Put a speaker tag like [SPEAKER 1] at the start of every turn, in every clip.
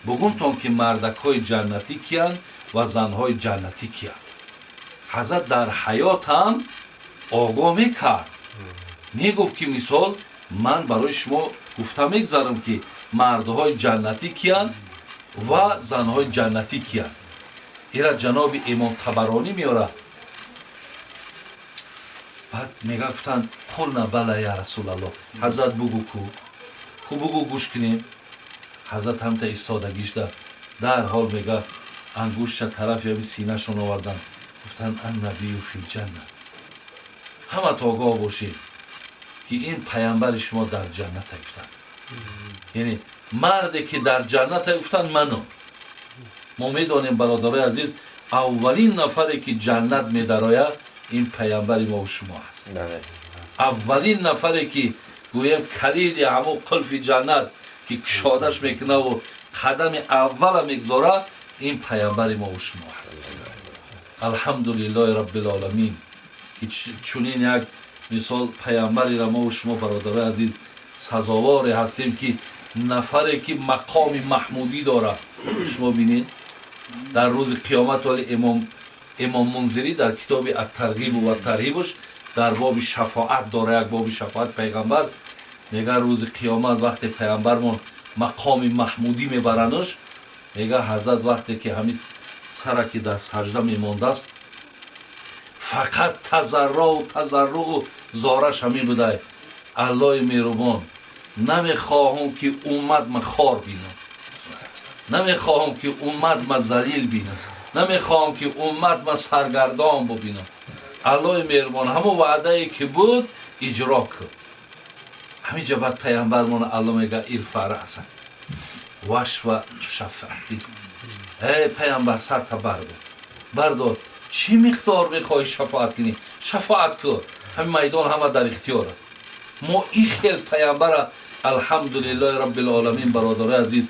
[SPEAKER 1] Бугумтон, ки мардакҳои ҷаннатӣ киянд ва занҳои ҷаннатӣ киянд. Ҳазрат дар ҳаётам огоҳ мекард, мегуфт, ки мисол ман барои шумо гуфта мегзарам, ки мардҳои ҷаннатӣ киянд ва занҳои ҷаннатӣ киянд. Ира ҷаноби Имом Табаронӣ меорад. Баъд мега, гуфтанд: قلنا بلى يا رسول الله. Ҳазрат, бугу, ку бугу, гӯш кунем. Ҳазрат ҳамта истодагишда дарҳол мега, ангушта тарафи ами синашон овардан, гуфтанд: النبي في الجنة. Ҳамат огоҳ бошед, ки ин паямбари шумо дар ҷанната, гуфтанд. Яъне марде ки дар ҷанната, гуфтанд, ману мо медонем, бародарои азиз, аввалин нафаре ки ҷаннат медарояд, ин паямбари мо шумо аст. Аввалин нафаре ки, гӯем, калиди ҳамун қулфи ҷаннат ки кушодаш мекунаву қадами аввала мегузорад, ин паямбари мо шумо аст. الحمد لله رب العالمين, ки чунин як мисол паямбареро мо шумо, бародарои азиз, сазоворе ҳастем, ки нафаре ки мақоми маҳмудӣ дорад. Шумо бинед, дар рӯзи қиёмат, вале имом Мунзирӣ дар китоби Ат-Тарғибу ват-Тарҳибуш дар боби шафоат дора, як боби шафоат пайғамбар, мега, рӯзи қиёмат вақте пайғамбармон мақоми маҳмудӣ мебарануш, мега, ҳазрат вақте ки ҳамин сара ки дар саҷда мемондааст, фақат тазарруу тазарруу зораш ҳамин будай: Аллои меҳрубон, намехоҳам, ки уммат ма хор бинам, намехоҳам, ки уммат ма залил бинам, намехоҳам, ки уммат ма саргардон бубинам. Аллои меҳрубон, ҳамон ваъдае ки буд, иҷро кун. Ҳаминҷа баъд пайғамбармон Алло мега: ارفع رأسك واشفع تشفع. Эй пайғамбар, сарта бардор, бардор, чӣ миқдор мехоҳӣ шафоат кунӣ, шафоат кун, ҳамин майдон ҳама дар ихтиёр. Мо и хел пайғамбара, الحمد لله رب العالمين, бародарои азиз,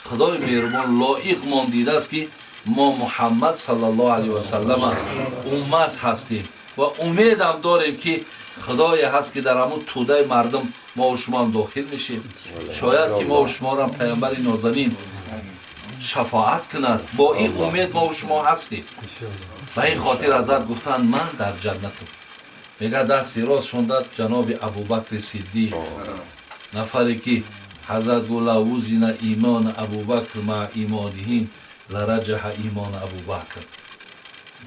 [SPEAKER 1] худои меҳрубон лоиқ мон дидааст, ки мо Муҳаммад صلى الله عليه وسلم уммат ҳастем ва умедам дорем, ки худое ҳаст, ки дар ҳамун тӯдаи мардум мо шумоам дохил мешем. Шояд ки мо шуморо пайғамбари нозанин шафоат кунад. Бо ин умед мо шумо ҳастем. Ба ин хотир ҳазрат гуфтанд: ман дар ҷаннатам. Мега, дасти рост шонда ҷаноби Абубакри Сиддиқ, нафаре ки ҳазрат гу: لو وزن إيمان أبو بكر مع إيمانهم لرجح إيمان أبو بكر.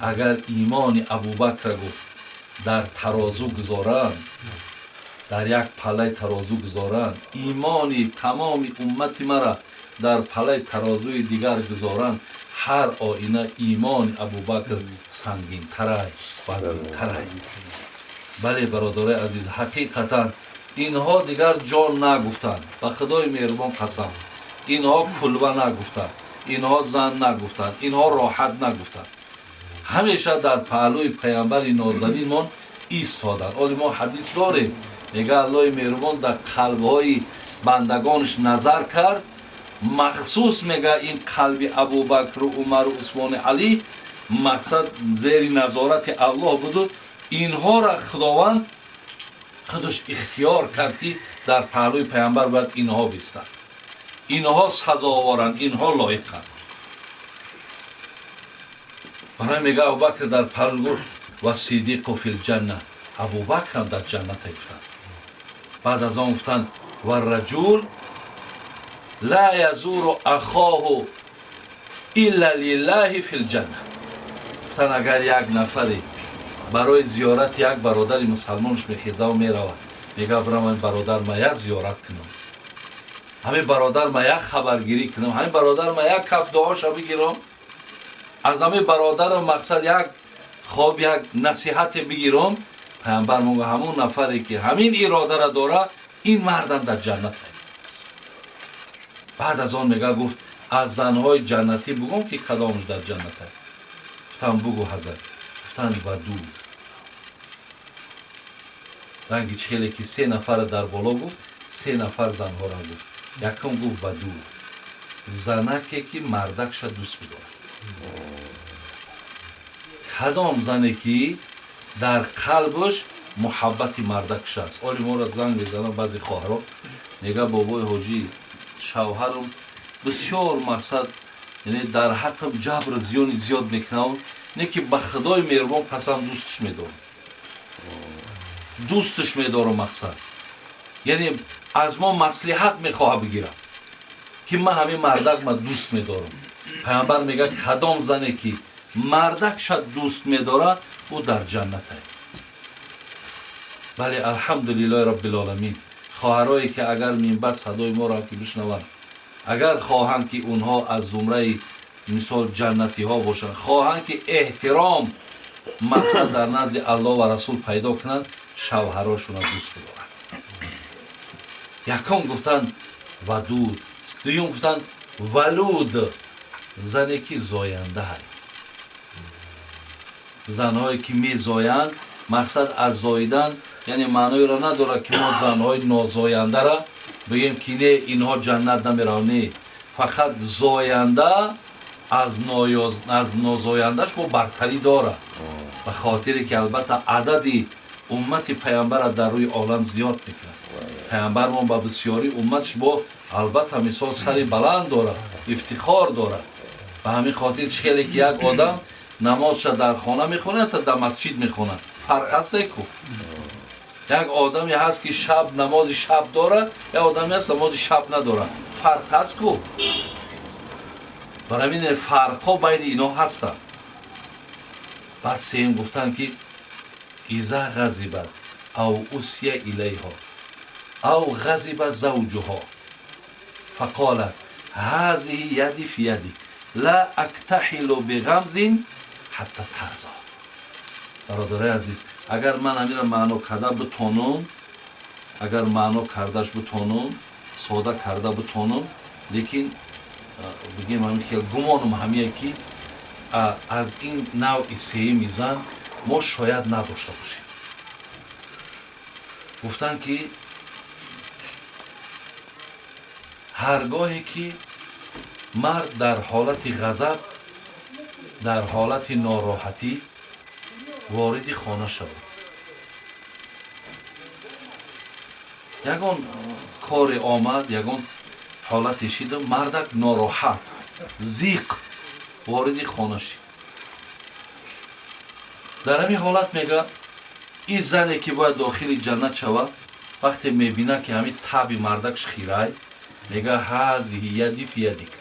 [SPEAKER 1] Агар имони Абубакра, гуфт, дар тарозу гузоранд, дар як палаи тарозу гузоранд, имони тамоми уммати мара дар палаи тарозуи дигар гузоранд, ҳар оина имони Абубакр сангинтарай, вазнинтарай. Бале, бародарои азиз, ҳақиқатан инҳо дигар ҷон нагуфтанд. Ба худои меҳрубон қасам, инҳо кулба нагуфтанд, инҳо зан нагуфтанд, инҳо роҳат нагуфтанд, ҳамеша дар паҳлӯи паямбари нозанинмон истоданд. Оли мо ҳадис дорем, мега, Аллоҳи меҳрубон дар қалбҳои бандагонаш назар кард, махсус мега, ин қалби Абубакру Умару Усмони Алӣ, мақсад, зери назорати Аллоҳ буду инҳоро Худованд худаш ихтиёр кард, ки дар паҳлӯи паямбар бояд инҳо бистанд, инҳо сазоворанд, инҳо лоиқанд. Барои мега, Абубакр дар паҳлӯ гуфт: والصديق في الجنة. Абубакрам дар ҷанната, гуфтанд. Баъд аз он гуфтанд: والرجل لا يزور أخاه إلا لله في الجنة. Гуфтанд, агар як нафаре барои зиёрати як бародари мусалмонаш мехезаву меравад, мега: бирам, бародар ма як зиёрат кунам, ҳамин бародар ма як хабаргирӣ кунам, ҳамин бародар ма як каф дуоша бигирам, аз ҳамин бародарам, мақсад, як хоб, як насиҳате бигирам, пайғамбар мегӯ, ҳамун нафаре ки ҳамин иродара дора, ин мардам дар ҷаннат. Баъд аз он мега, гуфт: аз занҳои ҷаннатӣ бугум, ки кадомаш дар ҷанната? Гуфтам: бугу, ҳазрат. Гуфтанд: вадуд. Ранги чӣ хеле ки се нафара дар боло гуфт, се нафар занҳоро гуфт. Якум гуфт: вадуд, занаке ки мардакша дӯст бидорад. Кадом зане ки дар қалбаш муҳаббати мардакш аст. Оли моро занг мезанам, баъзе хоҳаро мега: бобои ҳоҷӣ, шавҳарам Бисёр мақсад, яъне дар ҳаққам ҷабр зиёни зиёд мекунам, не ки ба Худои меҳрубон қасам, дӯстш медорам, дӯстш медорам. Мақсад, яъне аз мо маслиҳат мехоҳа бигирад, ки ман ҳамин мардак ма дӯст медорам. Паямбар мегӯяд, кадом зане ки мардакша дӯст медорад, ӯ дар ҷаннате. Бале, алҳамдулиллоҳи роббилоламин. Хоҳарое ки агар минбаъд садои моро ки бишнаванд, агар хоҳанд, ки онҳо аз зумраи мисол ҷаннатиҳо бошанд, хоҳанд, ки эҳтиром мақсад дар назди Аллоҳ ва Расул пайдо кунанд, шавҳарошонро дӯст бидоранд. Якум гуфтанд вадуд, дуюм гуфтанд валуд, зане ки зоянда ҳай. Занҳое ки мезоянд, мақсад аз зоидан, яъне маъноеро надорад, ки мо занҳои нозояндара бигем, ки не, инҳо ҷаннат намераванд. Не, фақат зоянда аз нозояндаш бо бартарӣ дорад, ба хотире ки албатта адади уммати паямбара дар рӯи олам зиёд мекунад. Паямбармон ба бисёрии умматш бо албатта мисол сари баланд дорад, ифтихор дорад. Ба ҳамин хотир чӣ хеле ки як одам намозша дар хона мехонад та дар масҷид мехонад, фарқ ҳасте ку. Як одаме ҳаст, ки шаб намози шаб дорад, як одаме ҳаст, намози шаб надорад, фарқ ҳаст ку. Бар ҳамин фарқҳо байни ино ҳастанд. Баъд сеюм гуфтанд, ки иза ғазибат ав усия илайҳо ав ғазиба завҷуҳо фақолат ҳазиҳи яди фи яди ла актаҳилу биғамзин ҳатта тарзо. Бародарои азиз, агар ман ҳаминро маъно карда битонам, агар маъно кардаш битонам, сода карда битонам, лекин бигем, ҳамин хел гумонам ҳамие, ки аз ин навъи сеюми зан мо шояд надошта бошем. Гуфтанд, ки ҳаргоҳе ки мард дар ҳолати ғазаб, дар ҳолати нороҳатӣ вориди хона шавад, ягон коре омад, ягон ҳолате шида, мардак нороҳат, зиқ вориди хона шид, дар ҳамин ҳолат мега, ин зане ки бояд дохили ҷаннат шавад, вақте мебинад, ки ҳамин таби мардакш хирай, мега ҳазиҳи яди фи ядик.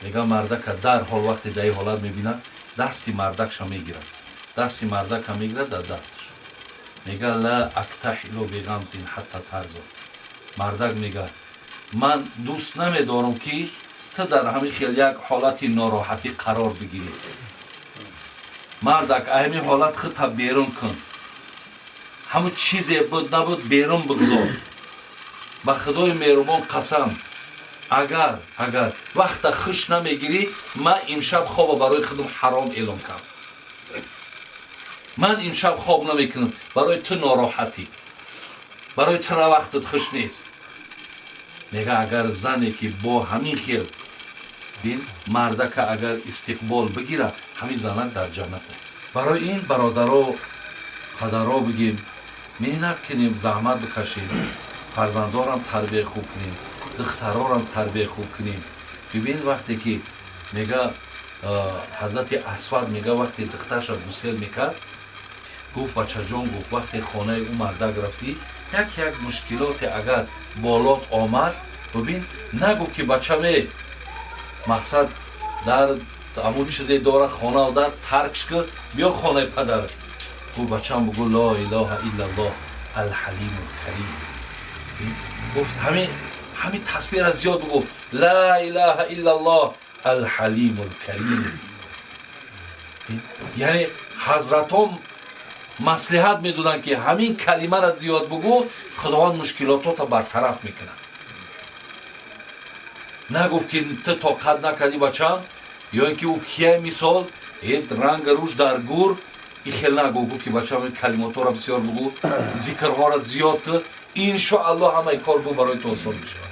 [SPEAKER 1] Мега, мардака дарҳол вақте дар ин ҳолат мебинад, дасти мардакша мегирад, дасти мардака мегирад дар дасташ, мега ла актаҳилу биғамзин ҳатта тарзо. Мардак мега, ман дӯст намедорам, ки ту дар ҳамин хел як ҳолати нороҳатӣ қарор бигирӣ. Мардак, ҳамин ҳолат худта берун кун, ҳамун чизе буд набуд берун бигзор. Ба Худои меҳрубон қасам, агар вақта хуш намегирӣ, ман имшаб хоба барои худам ҳаром эълон кардам, ман имшаб хоб намекунам барои ту нороҳатӣ, барои тура вақтат хуш нест. Мега, агар зане ки бо ҳамин хел бин мардака агар истиқбол бигира, ҳамин занак дар ҷаннат аст. Барои ин, бародаро, падаро, бигем, меҳнат кунем, заҳмат бикашем, фарзандорам тарбия хуб кунем, духтарорам тарбия хуб кунем. Бибин, вақте ки мега ҳазрати Асвад, мега, вақте духтарша гусел мекард, гуфт: «Бачаҷон», гуфт, «вақте хонаи ӯ мардак рафтӣ, як мушкилоте агар болот омад, бибин», нагуфт, ки бачаме, мақсад, дар ҳамун чизе дора, хонау дар таркш кар, биё хонаи падараш. Гуфт: «Бачам, бугӯ ло илоҳа иллаллоҳ алҳалиму лкарим». Гуфт, ҳамин тасбеҳра зиёд бугӯ: ла илаҳа иллаллоҳ алҳалиму лкарим. Яъне ҳазратон маслиҳат медоданд, ки ҳамин калимаро зиёд бугӯ, Худованд мушкилотота бартараф мекунад. Нагуфт, ки ту тоқат накардӣ, бачам, ё ин ки ӯ кияй, мисол, ранга рӯш дар гур и хел нагуфт. Гуфт, ки бачам, калимотҳоро бисёр бугӯ, зикрҳоро зиёд кун, иншоаллоҳ ҳамаи кор бу барои ту осон мешавад.